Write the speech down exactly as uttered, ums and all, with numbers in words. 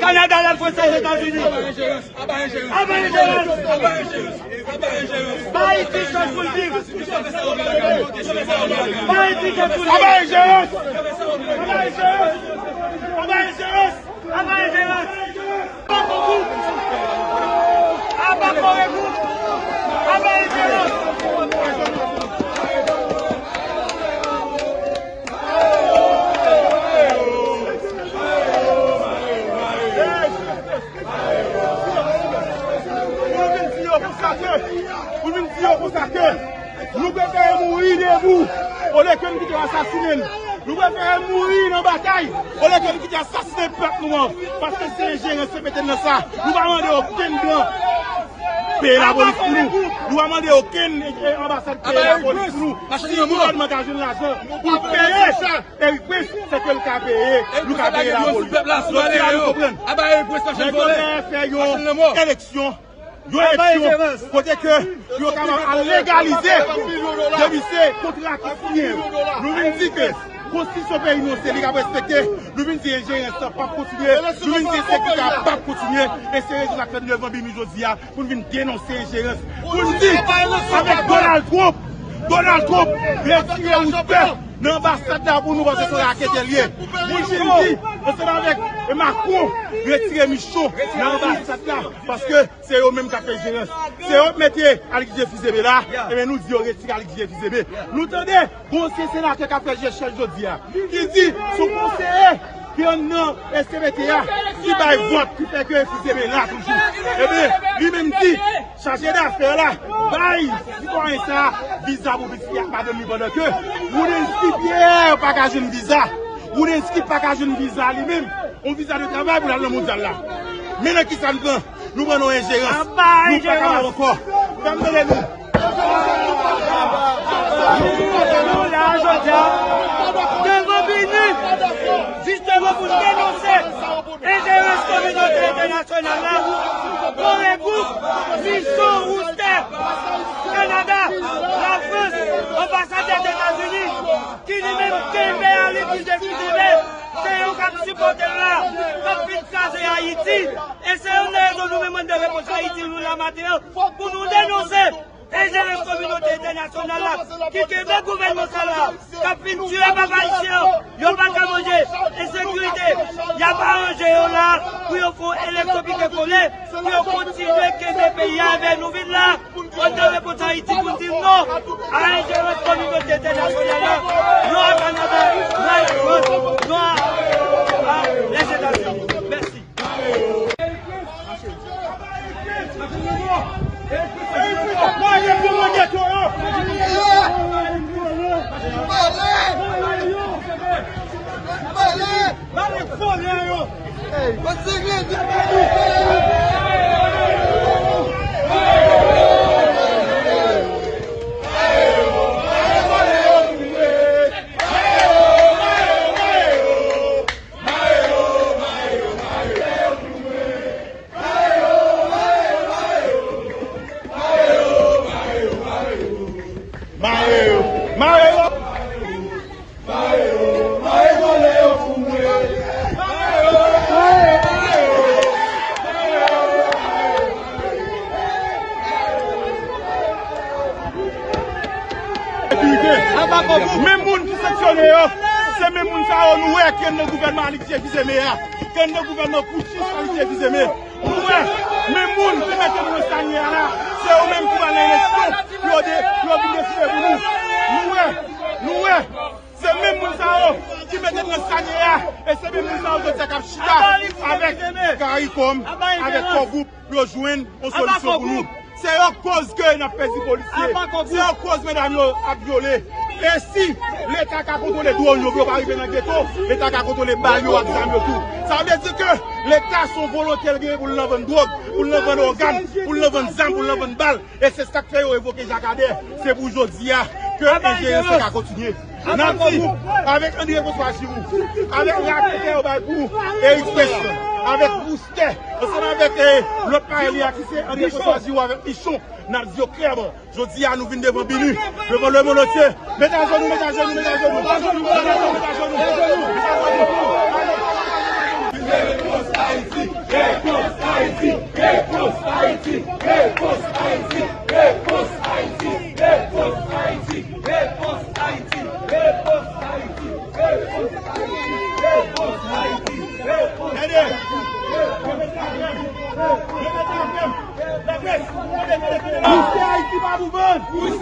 Kanada, Lafrans, Lèzetazini. Aba enjerans. Aba enjerans. Ba Ayiti chans pou l viv. Ba Ayiti chans pou l viv. Aba enjerans. Aba enjerans. Aba enjerans. Aba enjerans. Aba Kore Group. Aba enjerans. Pou nou vin di yo konsa ke, pou nou vin di yo konsa ke nou prefere mouri debou olye ke nou kite yo asasinen n. Nou prefere mouri nan batay olye ke nou kite yo asasinen pèp nou an. Paske se enjerans ki mete n nan sa. Nou pa mande okenn blan peye lapolis pou nou. Nou pa mande okenn, eh, anbasad peye lapolis pou nou. Si gouvènman ka jwenn lajan pou l peye Eric Prince, se ke l ka peye, nou ka peye lapolis. Jodi a nou konprann. Nèg yo genyen fè yon eleksyon, yon eleksyon kote ke yo kapab al legalize depi se kontra ki siyen yo. Nou vin di ke konstitisyon peyi nou se li k ap respekte. Nou vin di enjerans lan p ap kontinye. Nou vin di ensekirite a p ap kontinye. E se rezon sa k fè n devan BINUH jodi a pou n vin denonse enjerans. Pou n di avèk Donald Trump, Donald Trump retire woutè nan anbasad la pou nou, paske se yon raketè l ye. Pou n vin di ansanm avèk Macron retire Michon nan anbasad la, paske se yo menm k ap fè enjerans. Se yo k mete Alix Dieu Fils-Aimé la, ebyen nou di yo retire Alix Dieu Fils-Aimé. Nou tande gon ansyen senatè k ap fè jechèl jodi a, ki di se yon konseye ki anndan S T B T a ki bay vòt ki fè ke Fils-Aimé la toujou. Ebyen, li menm di chaje dafè la bay sitwayen sa a viza pou pitit li ak madanm li pandan ke Woodensky Pierre pa ka jwenn viza. Woodensky pa ka jwenn viza li menm. Yon viza de travay pou l al nan mondyal la. Men nan kisa n pran? Nou pran nan enjerans. Nou pa kapab ankò. Fè m tande nou. Nou la jodi a devan BINUH, jisteman pou n denonse enjerans kominote entènasyonal la, Kore Group, Michon, woutè, Kanada, Lafrans, anbasadè Etazini, ki li menm kenbe Alix Dieu Fils-Aimé, se yo k ap sipòte l la, k ap vin kraze Ayiti. E se youn nan rezon nou menm André Reproche Haïti, nou la maten an, pou nou denonse enjerans kominote entènasyonal la, ki kenbe gouvènman sa la, k ap vin tiye papa ayisyen an, yo pa ka manje, ensekirite, y ap aranje yo la, pou yo fè yon eleksyon pike kole, pou yo kontinye kenbe peyi a, enben nou vin la, André Reproche Haïti pou n di non a enjerans kominote entènasyonal la, non a Kanada, non a Lafrans, non a, a Lèzetazini. Mèsi. Mare yo! Mare yo! Mare yo! Mare vòlè yo pou mwen! Mare yo! Mare yo! Mare yo! Menm moun ki sanksyone yo, se menm moun sa yo nou wè ki anndan gouvènman Alix Dieu Fils-Aimé a, ki anndan gouvènman poutchis Alix Dieu Fils-Aimé. Nou wè, menm moun ki mete nou nan sa n ye a la, se yo menm ki pral nan eleksyon pou yo de-, pou yo vin deside pou nou. Nou wè, nou wè, se menm moun sa yo ki mete nou nan sa n ye a, e se menm moun sa yo jodi a k ap chita avèk CARICOM, avèk Core Group, pou yo jwenn yon solisyon pou nou. Se yo k koz ke n ap pèdi polisye. Se yo k koz medam yo ap vyole. E si Leta ka kontwole dwòn yo pou yo pa rive nan geto, Leta ka kontwole bal yo ak zam yo tou. Sa vle di ke Leta se yon volonte l genyen pou l nan vann dwòg, pou l nan vann ògàn, pou l nan vann zam, pou l nan vann bal. E se sa k fè yo revoke Jakadè. Se pou jodi a, ke enjeransi ka kontinye. N ap di, avèk André François Giroux, avèk raketè yo bay pou Eric Pèch, avèk Boustè, ansanm avèk, eh, lòt parèy li a ki se André François Giroux avèk Michon, n ap di yo klèman, jodi a nou vin devan BINUH, devan lemonn antye. Mete ajenou, mete ajenou, mete ajenou. Mete ajenou, mete ajenou. Repons Ayiti, repons Ayiti, repons Ayiti, repons Ayiti, repons Ayiti, repons Ayiti, repons Ayiti, repons Ayiti, repons Ayiti, repons Ayiti, repons Ayiti, repons Ayiti, repons Ayiti. Pousse Haïti pa pou vann! Pousse